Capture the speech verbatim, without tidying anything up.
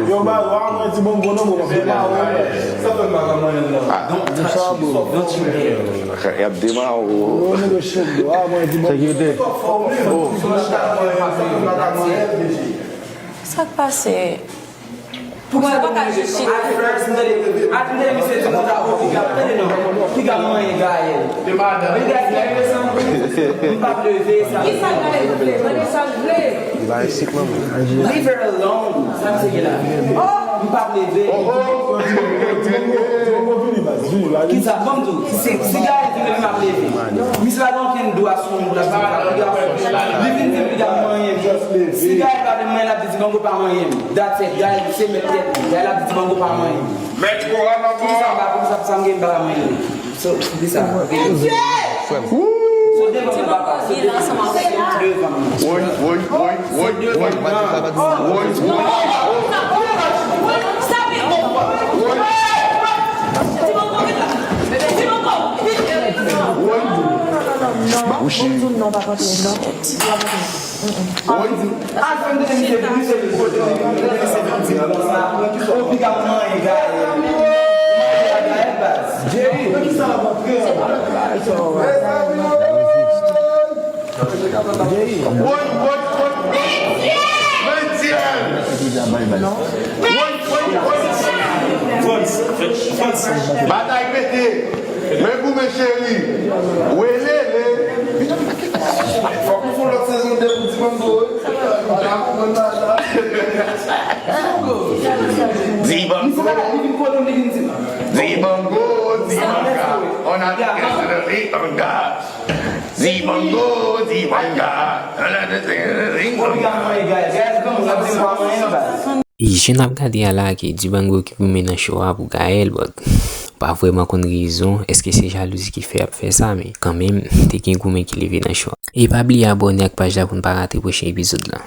Yo, ba, wa mwen ti bonbon non, mwen pa wè. Sa fè m pa ka manyen l non. Don't touch me. Don't you dare. Y ap dema ou. Yo, nèg yo chèk do. A, mwen ti bonbon. Sekirite. Sa k pase? Pou mwen pa ka jis chita. At first, m tande, at m tande misye di konsa, o, piga, tande non, piga manyen Gaëlle. Men Gaëlle, m pa leve sa. Ki sa Gaëlle vle? Mande sa l vle. Leave her alone. Sa misye gen la? M p ap leve. Kisa? Ban m di w, si, si Gaëlle vin leve, m ap leve. Misye pa gen okenn dwa sou moun pou l ap di piga manyen. Li vin di m piga manyen. Si Gaëlle pa vle manyen, l ap di Dibango pa manyen m. That's it. Gaëlle se mèt tèt li. Gaëlle ap di Dibango pa manyen m. Mèt kò a nan kò a. Poukisa m pa, poukisa sa m gen m pa ka manyen li? So, di sa. So, devan mwen, papa. So, devan mwen. Woy, woy, woy, woy, woy. Woy, woy. Woy. Woy. Woy. Al fè m tande misye, misye vin kote m, misye vin di m konsa, o, piga manyen Gaëlle. Manyen Gaëlle, baz. Jerry, nan ki sa w ap antre an? Jerry. Woy, woy, woy. Mentyèl. Woy, woy, woy. Batay pete. Men goumen cheri. Welele. Fòk nou fè yon lòt sezon de pou Dibango, wi. Dibango. Dibango, Dibanga. On a Dibanga. Dibango, Dibanga. E jan n ap gade a la ke Dibango ki goumen nan cho a pou Gaëlle, but pa vrèman konn rezon, èske se jalouzi ki fè y ap fè sa, men kanmenm, te gen goumen ki leve nan cho a. E pa bliye abòne ak paj la pou n pa rate pwochen epizòd la.